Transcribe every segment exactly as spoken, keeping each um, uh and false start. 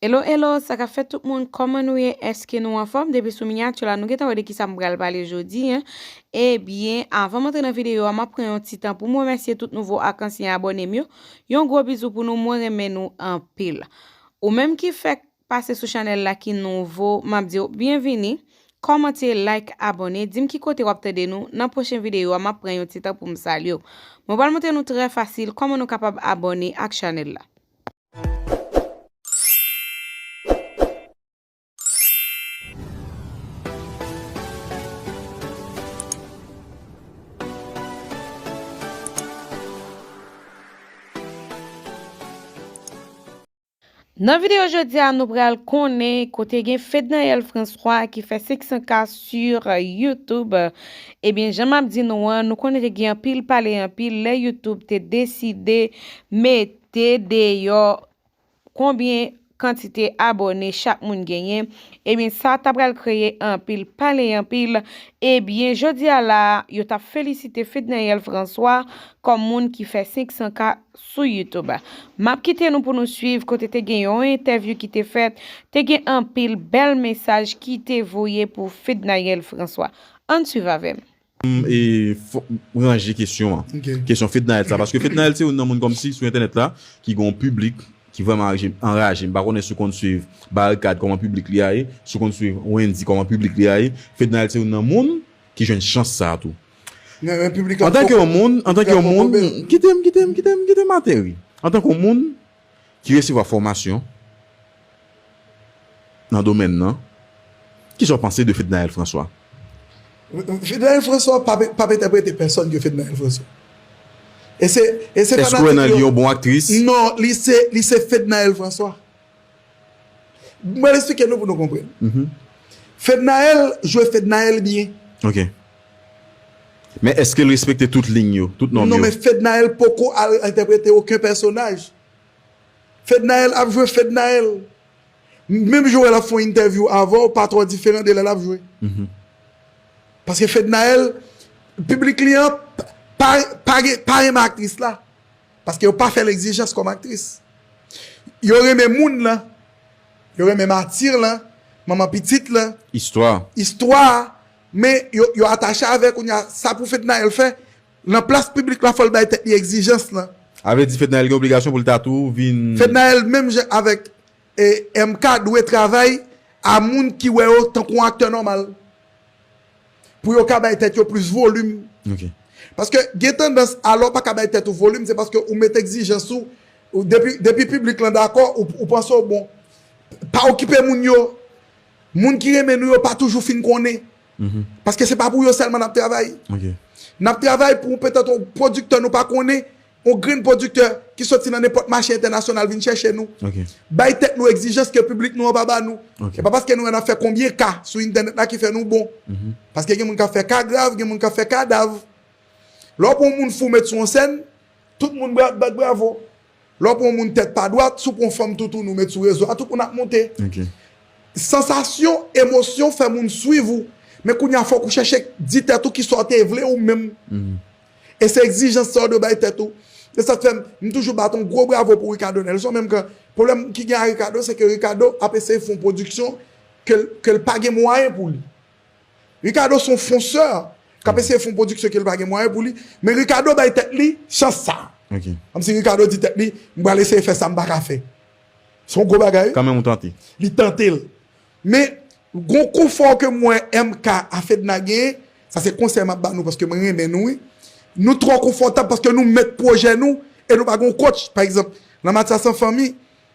Hello, hello, sa k ap fèt tout moun? Kòman nou ye? Èske nou anfòm? Depi sou minyati la, nou gentan wè de kisa m pral pale jodi a. Ebyen, avan m antre nan videyo a, m ap pran yon ti tan pou m remèsye tout nouvo ak ansyen abòne m yo. Yon gwo bizou pou nou, mwen renmen nou anpil. Ou menm ki fèk pase sou chanèl la ki nouvo, m ap di w byenvini. Kòmante, like, abòne, di m ki kote w ap tande nou. Nan pwochen videyo a, m ap pran yon ti tan pou m salye w. Mwen pral montre nou trè fasil kòman nou kapab abòne ak chanèl la. Nan videyo jodi a, nou pral konnen kote gen Fednaelle François ki fè senk san K sur YouTube. Ebyen, jan m ap di nou an, nou konnen te gen anpil pale, anpil lè YouTube te deside mete deyò konbyen kantite abòne chak moun genyen. Ebyen, sa ta pral kreye anpil pale, anpil. Ebyen, jodi a la, yo t ap felisite Fednaelle François kòm moun ki fè senk san K sou YouTube. M ap kite nou pou nou swiv kote te gen yon entèvyou ki te fèt, te gen anpil bèl mesaj ki te voye pou Fednaelle François. Ann swiv avè m. E fò m ranje kesyon an. Kesyon Fednaelle sa. Paske Fednaelle se youn nan moun kòmsi sou entènèt la ki gen yon piblik ki vrèman anraje. M pa konnen si w konn swiv Barikad kòman piblik li a ye, si w konn swiv Wendy kòman piblik li a ye. Fednaelle se youn nan moun ki jwenn chans sa tou. Antanke yon moun, antanke yon moun, kite m, kite m, kite m, kite m ateri. Antanke yon moun ki resevwa fòmasyon nan domèn nan, kisa w panse de Fednaelle François? Fednaelle François p ap, p ap entèprete pèsòn ke Fednaelle François. E se, e se fanatik yo. Èske w wè nan li yon bon aktris? Non, li se, li se Fednaelle François. Mwen eksplike nou pou nou konprann. Fednaelle jwe Fednaelle byen. Ok. Men èske l respekte tout liy yo, tout nòm yo? Non, men Fednaelle poko al entèprete okenn pèsonaj. Fednaelle ap jwe Fednaelle. Menm jan w wè l ap fè yon entèvyou avè w, pa twò diferan de lè l ap jwe. Paske Fednaelle, piblik li an pa, pa, pa renmen aktris la. Paske yo pa fè l egzijans kòm aktris. Yo renmen moun lan, yo renmen mati lan, manman pitit lan, istwa, istwa a, men yo, yo atache avè l kounye a, sa pou Fednaelle fè, nan plas piblik la fò l bay tèt li egzijans lan. A vle di Fednaelle gen obligasyon pou l ta tou vin. Fednaelle menm jan avèk e, M K dwe travay a moun ki wè yo tankou yon aktè nòmal. Pou yo ka bay tèt yo plis volim. Ok. Paske gen tandans a lè w pa ka bay tèt ou volim, se paske ou met egzijans ou, ou depi, depi piblik lan dakò, ou, ou panse w bon. Pa okipe moun yo. Moun ki renmen nou yo pa toujou fin konnen. Paske se pa pou yo sèlman n ap travay. Ok. N ap travay pou petèt yon pwodiktè nou pa konnen, yon grenn pwodiktè ki soti nan nenpòt mache entènasyonal vin chèche nou. Ok. Bay tèt nou egzijans ke piblik nou an pa ba nou. Ok. E pa paske nou wè n ap fè konbyen ka sou entènèt la ki fè nou bon. Paske gen moun k ap fè ka grav, gen moun k ap fè ka dav. Lè w pran yon moun fou met sou yon sèn, tout moun bra, bat bravo. Lè w pran yon moun tèt pa dwat, si w pran yon fanm toutouni w met sou rezo a, tout moun ap monte. Ok. Sansasyon, emosyon fè moun swiv ou. Men kounye a fòk ou chèche di tèt ou kisa w te vle ou menm. E se egzijans sa w dwe bay tèt ou. Se sa k fè m, m toujou bat yon gwo bravo pou Ricardo Nelson, menm kan pwoblèm ki gen a Ricardo, se ke Ricardo ap eseye fè yon pwodiksyon ke l, ke l pa gen mwayen pou li. Ricardo se yon fonsè k ap eseye fè yon pwodiksyon ke l pa gen mwayen pou li, men Ricardo bay tèt li chans sa. Ok. Kòmsi Ricardo di tèt li, m pral eseye fè sa m pa ka fè. Se yon gwo bagay. Kanmenm ou tante. Li tante l. Men, gon konfò ke m wè M K a Fedna genyen, sa se konsèy m ap ba nou paske mwen renmen nou wi. Nou twò konfòtab paske nou mèt pwojè nou e nou pa gon coach, pa egzanp, nan Matyas An Fanmi,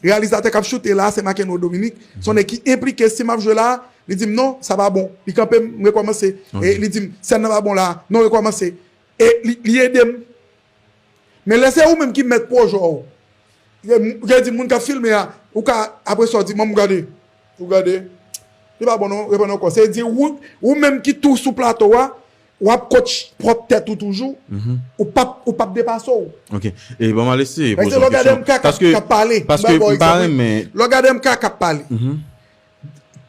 reyalizatè k ap choute la a, se Makenno Dominique, se yon nèg ki enplike, si m ap jwe la a, li di m non, sa pa bon, li kanpe m, m rekòmanse, e li di m sèn nan pa bon la a, non rekòmanse, e li, li ede m. Men lè se ou menm ki mèt pwojè w, gen di moun k ap filme a, ou ka apre sa w di, manm gade, ou gade, li pa bon non, reprann ankò. Se di ou, ou menm ki tou sou plato a, w ap coach pwòp tèt ou toujou, ou p ap, ou p ap depase w. Ok. E ban m al eseye poze yon kesyon. Paske, paske m pa renmen. Lè w gade M K k ap pale,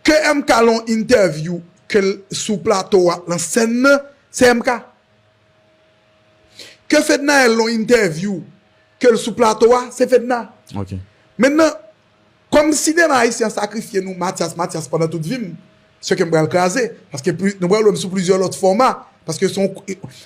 ke M K lan yon entèvyou, ke l sou plato a, lan sèn nan, se M K. Ke Fednaelle lan yon entèvyou, ke l sou plato a, se Fedna. Ok. Mentnan, Kòm sinema ayisyen an sakrifye nou Matyas, Matyas pandan tout vi m, se ke m pral kraze. Paske pli- nou pral wè m sou plizyè lòt fòma. Paske se yon,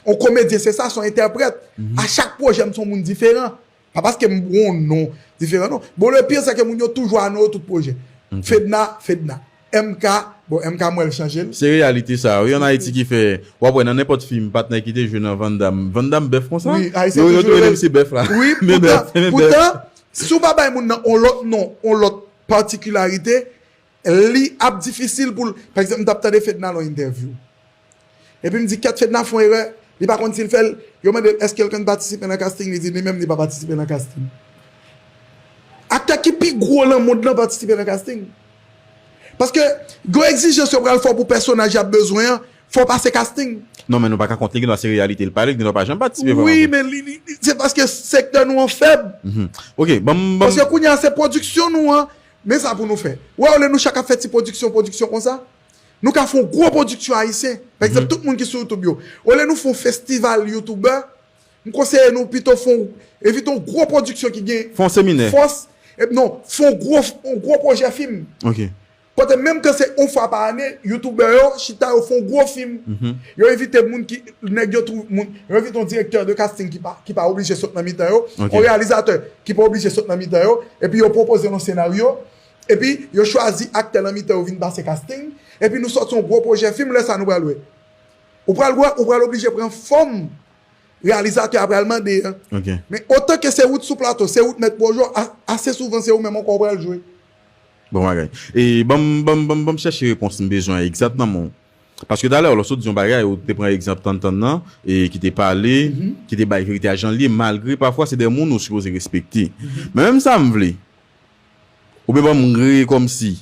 yon komedyen, se sa, se yon entèprèt. A chak pwojè, m se yon moun diferan. Pa paske m gon non diferan, non. Bon, le pire, se ke moun yo toujou a non yo tout pwojè. Fedna, Fedna. M K, bon, M K, m wè l chanje l. Se reyalite sa, wi, ann Ayiti ki fè, w ap wè nan nenpòt fim, patnè ki te jwe nan Van Damme. Van Damme bèf konsa? Wi, Ayisyen yo toujou rele l se bèf la. Wi, poutan, poutan, si w pa bay moun nan on lòt non, on lòt patikilarite, li ap difisil pou l. Pa egzanp, m t ap tande Fedna nan yon entèvyou. Epi m di, kèt, Fedna fè yon erè, li pa konn si l fè l. Yo mande l, èske l konn patisipe nan casting? Li di, li menm, li pa patisipe nan casting. Aktè ki pi gwo nan mond lan patisipe nan casting. Paske, gen egzijans yo pral fè w pou pèsonaj y ap bezwen an, fò w pase casting. Non, men nou pa ka kont li, gen dwa se reyalite l pale, gen dwa pa janm patisipe vrèman. Wi, men li, li, li- se paske sektè nou an fèb. Ok, ban m, ban m- Paske kounye a, se pwodiksyon nou an, men sa pou nou fè. Wè, olye nou chak ap fè ti pwodiksyon, pwodiksyon konsa, nou ka fè yon gwo pwodiksyon ayisyen. Pa egzanp, tout moun ki sou YouTube yo, olye nou fè yon festival youtubè, m konseye nou pito fè yon, evite yon gwo pwodiksyon ki gen Fè yon seminè. Fòs, e, non, fè yon gwo, yon gwo pwojè fim. Ok. Kote menm ke se yon fwa pa ane, youtubè yo chita, yo fè yon gwo fim. Yo envite moun ki, nèg yo twou- moun, yo envite yon direktè de casting ki pa, ki pa oblije sot nan mitan yo, yon reyalizatè ki pa oblije sot nan mitan yo, epi yo pwopoze yon senaryo, epi yo chwazi aktè nan mitan yo vin pase casting, epi nou sòti yon gwo pwojè fim, lè sa nou pral wè. Ou pral wè, ou pral oblije pran fòm reyalizatè a pral mande an. Men otan ke se ou t sou plato, se ou t mèt pwojè w, a- ase souvan se ou menm ankò w pral jwe. Bon bagay. E ban m, ban m, ban m, ban m chèche repons m bezwen egzakteman. Paske talè, lòske w di yon bagay, ou te pran egzanp Tann Tann nan, e ki te pale, ki te bay verite a jan l ye, malgre pafwa se de moun ou sipoze respekte. Men menm sa m vle, oubyen ban m reye kòmsi,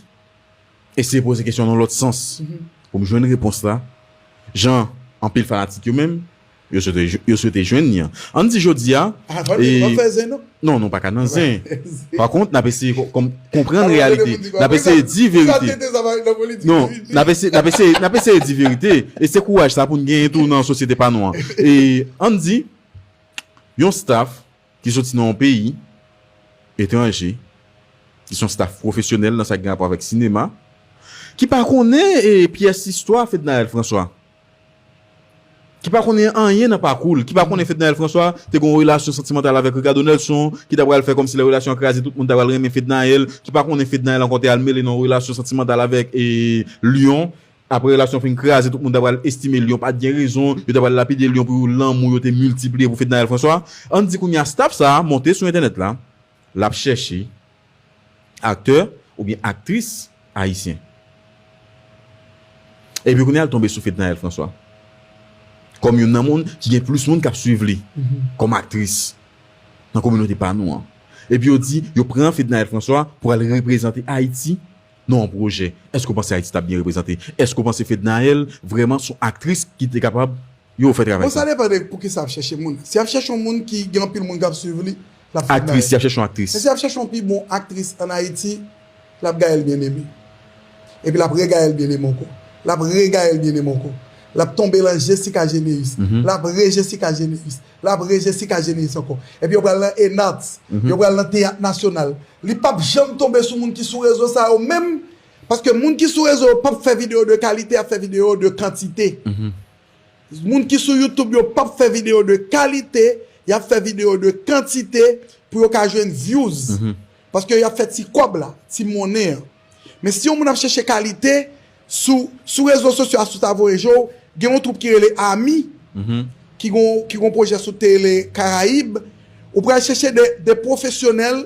eseye poze kesyon nan lòt sans, pou m jwenn repons la, jan anpil fanatik yo menm, yo swete, yo swete jwenn li an. Ann di jodi a, non, nou pa ka nan zen. Pa kont, n ap eseye konprann reyalite. N ap eseye di verite. Non, n ap eseye, n ap eseye, n ap eseye di verite. E se kouraj sa pou n genyen tou nan sosyete pa nou an. E ann di, yon staff ki soti nan yon peyi etranje, ki se yon staff pwofesyonèl nan sa ki gen rapò avèk sinema, ki pa konnen, e, pyès istwa Fednaelle François, ki pa konnen anyen nan pakou l, ki pa konnen Fednaelle François te gen yon relasyon santimantal avèk Ricardo Nelson, ki ta pral fè kòmsi lè relasyon an kraze, tout moun ta pral renmen Fednaelle, ki pa konnen Fednaelle ankò te al mele nan yon relasyon santimantal avèk, e, Lion. Apre relasyon fin kraze, tout moun ta pral estime Lion pa t gen rezon, yo ta pral lapide Lion pou lanmou yo te miltipliye pou Fednaelle François. Ann di kounye a staff sa a monte sou entènèt la, l ap chèche aktè oubyen aktris ayisyen. Epi kounye a l tonbe sou Fednaelle François kòm youn nan moun ki gen plis moun k ap swiv li kòm aktris nan kominote pa nou an. Epi yo di yo pran Fednaelle François pou al reprezante Ayiti nan yon pwojè. Èske w panse Ayiti t ap byen reprezante? Èske w panse Fednaelle vrèman se yon aktris ki te kapab yo fè travay sa? Bon, sa depann de poukisa y ap chèche moun. Si y ap chèche yon moun ki gen anpil moun k ap swiv li, l ap fè Aktris, y ap chèche yon aktris. Men si y ap chèche yon pi bon aktris ann Ayiti, l ap Gaëlle Bien-Aimé. Epi l ap re Gaëlle Bien-Aimé ankò. L ap re Gaëlle Bien-Aimé ankò. L ap tonbe lan Jessica Généus. L ap re Jessica Généus. L ap re Jessica Généus ankò. Epi yo pral nan Enart. Yo pral nan Teyat Nasyonal. Li p ap janm tonbe sou moun ki sou rezo sa yo menm. Paske moun ki sou rezo yo p ap fè videyo de kalite, y ap fè videyo de kantite. Moun ki sou YouTube yo p ap fè videyo de kalite, y ap fè videyo de kantite pou yo ka jwenn views. Paske y ap fè ti kòb la, ti monnen an. Men si yon moun ap chèche kalite, sou, sou rezo sosyo a, sou ta voye je w, gen yon twoup ki rele Ami, ki gon, ki gon pwojè sou Tele Karayib. Ou pral chèche de, de pwofesyonèl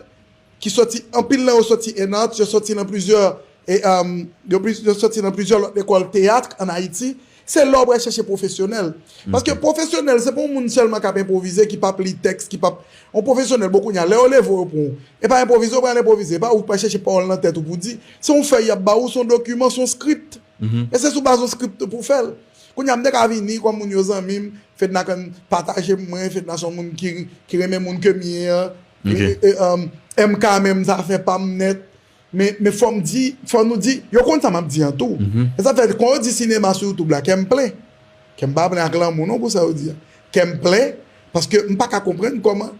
ki soti, anpil nan yo soti Enart, yo soti nan plizyè, e, um, yo, pli- yo soti nan plizyè lòt lekòl teyat ann Ayiti. Se la w pral chèche pwofesyonèl. Paske pwofesyonèl, se pa yon moun sèlman k ap enpwovize, ki p ap li tèks, ki p ap. Yon pwofesyonèl, bon, kounye a, lè yo leve yo pran w, e pa enpwovize yo pral enpwovize, e pa ou pral chèche pawòl nan tèt ou pou di. Se yon fèy y ap ba ou, se yon dokiman, se yon script. E se sou baz yon script pou w fè l. Kounye a, m te ka vini, kòm moun yo zanmi m, Fedna konn pataje m, mwen, Fedna se yon moun ki, ki renmen moun ke m ye an. E, e, um, M K menm, zafè pa m nèt. Men, men fò m di, fò nou di, yo konn sa m ap di an tou. E sa fè, kon yo di sinema sou YouTube la, kè m plen. Kè m pa plen ak lanmou non pou sa yo di a. Kè m plen, paske m pa ka konprann kòman,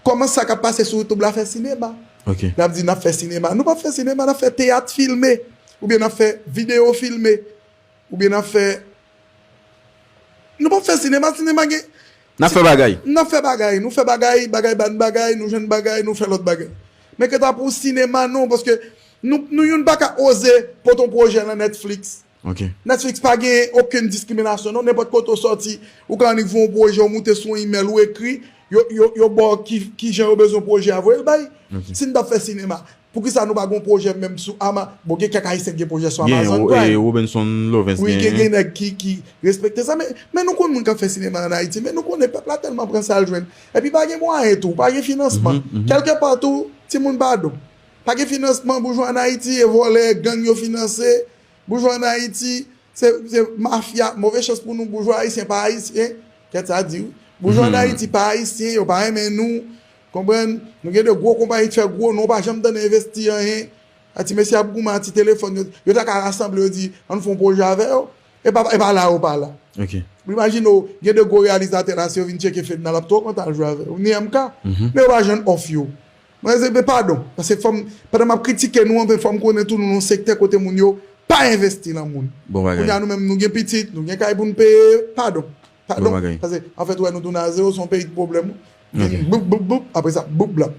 kòman sa k ap pase sou YouTube la fè sinema. Ok. N ap di n ap fè sinema. Nou p ap fè sinema, n ap fè teyat filme. Oubyen n ap fè videyo filme. Oubyen n ap fè. Nou p ap fè sinema, sinema gen. N ap fè bagay. N ap fè bagay. Nou fè bagay, bagay bann bagay, nou jwenn bagay, nou fè lòt bagay. Men kanta pou sinema, non, paske nou, nou youn pa ka oze pote yon pwojè nan Netflix. Ok. Netflix pa gen okenn diskriminasyon, non. Nenpòt kote w sòti, ou ka annik voye yon pwojè, ou moute sou yon imèl, ou ekri, yo, yo, yo ba w ki, ki jan yo bezwen pwojè a, voye l bay. Ok. Si n t ap fè sinema, poukisa nou pa gen yon pwojè menm sou Ama? Bon, gen kèk Ayisyen ki gen pwojè sou Gen Amazon Ro- Prime. e Robinson Lovens Wi, gen, gen. Gen nèg ki, ki respekte sa, men, men nou konn moun k ap fè sinema an Ayiti, men nou konnen pèp la tèlman pran sa l jwenn. Epi pa gen mwayen tou, pa gen finansman. Mhm, mhm. Kèlkèpa tou, timoun pa don. Pa gen finansman, boujwa an Ayiti, e vòlè, gang yo finanse. Boujwa an Ayiti, se, se mafya. Move chans pou nou, boujwa ayisyen pa ayisyen. Kèt sa di, wi. Boujwa an Mhm. Ayiti pa ayisyen, yo pa renmen nou. Konprann? Nou gen de gwo konpayi ki fè gwo non, pa janm tande envesti anyen. A ti mesye ap goumen a ti telefòn, yo, yo ta ka rasanble, yo di, ann fè yon pwojè avè yo. E pa, e pa la yo pa la. Ok. Imajine w, gen de gwo reyalizatè la, si yo vin tcheke Fedna, l ap twò kontan al jwe avè yo. Ni M K, Mhm. men yo pa jwenn òf yo. Mwen se, men padon, paske fò m, pandan m ap kritike nou an, men fò m konnen tou nou nan yon sektè kote moun yo pa envesti nan moun. Bon bagay. Kounye a nou menm, nou gen pitit, nou gen kay pou n peye, padon. Padon, Bon bagay. Paske, anfèt, wè, nou tounen a zewo, se yon peyi de pwoblèm. Gen Ok. boup, boup, boup, apre sa, boup, blap.